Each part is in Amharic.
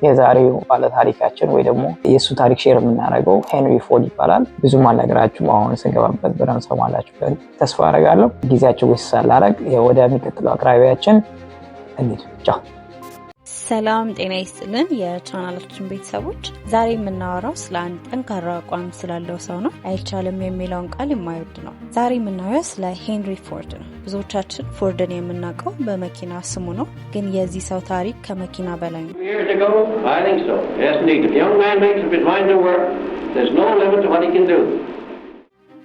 የዛሬው ባለ ታሪካችን ወይ ደግሞ የእሱ ታሪክ share የምናደርገው ሄንሪ ፎርድ ይባላል። ብዙም አልነግራችሁም። አሁን ስንገባበት በደንብ ሰማላችሁ ተስፋ አደርጋለሁ። ጊዜያችሁ waste ሳላረግ ወደሚቀጥለው አቅራቢያችን እንሂድ። ቻው። ሰላም ጤና ይስጥልን የቻናላችን ቤተሰቦች፣ ዛሬ የምናወራው ስለ አንድ ጠንካራ አቋም ስላለው ሰው ነው። አይቻልም የሚለውን ቃል የማይወድ ነው። ዛሬ የምናወራው ስለ ሄንሪ ፎርድ ነው። ብዙዎቻችን ፎርድን የምናውቀው በመኪና ስሙ ነው፣ ግን የዚህ ሰው ታሪክ ከመኪና በላይ ነው። Years ago? I think so. Yes, indeed. If a young man makes up his mind to work, there's no limit to what he can do.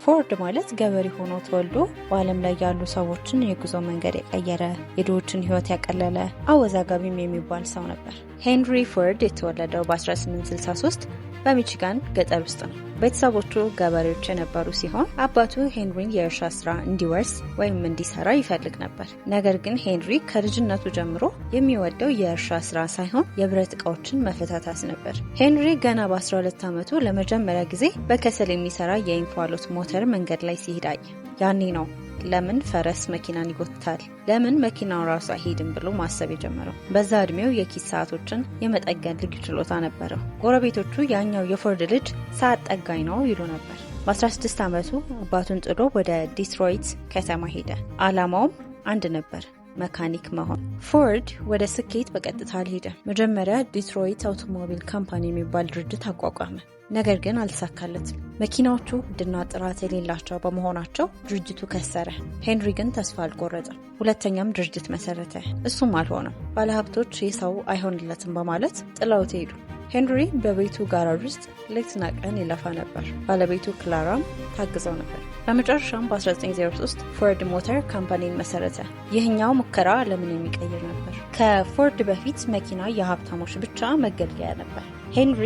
ፎርድ ማለት ገበሬ ሆኖ ተወልዶ በዓለም ላይ ያሉ ሰዎችን የጉዞ መንገድ የቀየረ፣ የድሆችን ሕይወት ያቀለለ፣ አወዛጋቢም የሚባል ሰው ነበር። ሄንሪ ፎርድ የተወለደው በ1863 በሚቺጋን ገጠር ውስጥ ነው። ቤተሰቦቹ ገበሬዎች የነበሩ ሲሆን አባቱ ሄንሪን የእርሻ ስራ እንዲወርስ ወይም እንዲሰራ ይፈልግ ነበር። ነገር ግን ሄንሪ ከልጅነቱ ጀምሮ የሚወደው የእርሻ ስራ ሳይሆን የብረት እቃዎችን መፈታታት ነበር። ሄንሪ ገና በ12 ዓመቱ ለመጀመሪያ ጊዜ በከሰል የሚሰራ የእንፋሎት ሞተር መንገድ ላይ ሲሄድ አየ። ያኔ ነው ለምን ፈረስ መኪናን ይጎትታል? ለምን መኪናው ራሱ አይሄድም ብሎ ማሰብ የጀመረው። በዛ እድሜው የኪስ ሰዓቶችን የመጠገን ልዩ ችሎታ ነበረው። ጎረቤቶቹ ያኛው የፎርድ ልጅ ሰዓት ጠጋኝ ነው ይሉ ነበር። በ16 ዓመቱ አባቱን ጥሎ ወደ ዲትሮይት ከተማ ሄደ። ዓላማውም አንድ ነበር፣ መካኒክ መሆን። ፎርድ ወደ ስኬት በቀጥታ አልሄደም። መጀመሪያ ዲትሮይት Automobile Company የሚባል ድርጅት አቋቋመ። ነገር ግን አልተሳካለትም። መኪናዎቹ ውድና ጥራት የሌላቸው በመሆናቸው ድርጅቱ ከሰረ። ሄንሪ ግን ተስፋ አልቆረጠም። ሁለተኛም ድርጅት መሰረተ። እሱም አልሆነም። ባለሀብቶች ይህ ሰው አይሆንለትም በማለት ጥለውት ሄዱ። ሄንሪ በቤቱ ጋራዥ ውስጥ ሌትና ቀን ይለፋ ነበር። ባለቤቱ ክላራም ታግዘው ነበር። በመጨረሻም በ1903 ፎርድ Motor Company ን መሰረተ። ይህኛው ሙከራ ዓለምን የሚቀይር ነበር። ከፎርድ በፊት መኪና የሀብታሞች ብቻ መገልገያ ነበር። ሄንሪ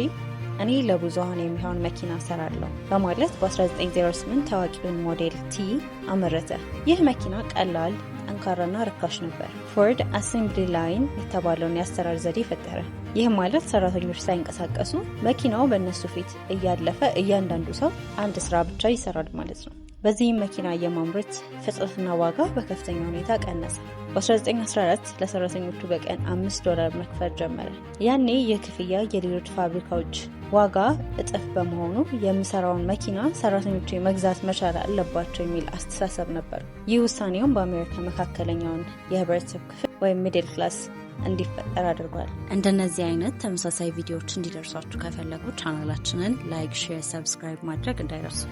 እኔ ለብዙሃን የሚሆን መኪና እሰራለሁ በማለት በ1908 ታዋቂውን Model T አመረተ። ይህ መኪና ቀላል፣ ጠንካራና ርካሽ ነበር። ፎርድ assembly line የተባለውን የአሰራር ዘዴ ፈጠረ። ይህ ማለት ሰራተኞች ሳይንቀሳቀሱ መኪናው በእነሱ ፊት እያለፈ እያንዳንዱ ሰው አንድ ስራ ብቻ ይሰራል ማለት ነው። በዚህም መኪና የማምረት ፍጥነትና ዋጋ በከፍተኛ ሁኔታ ቀነሰ። በ1914 ለሰራተኞቹ በቀን 5 ዶላር መክፈል ጀመረ። ያኔ ይህ ክፍያ የሌሎች ፋብሪካዎች ዋጋ እጥፍ በመሆኑ የምሰራውን መኪና ሰራተኞቼ መግዛት መቻል አለባቸው የሚል አስተሳሰብ ነበር። ይህ ውሳኔውም በአሜሪካ መካከለኛውን የህብረተሰብ ክፍል ወይም middle class እንዲፈጠር አድርጓል። እንደነዚህ አይነት ተመሳሳይ ቪዲዮዎች እንዲደርሷችሁ ከፈለጉ ቻናላችንን like፣ share፣ subscribe ማድረግ እንዳይረሱ።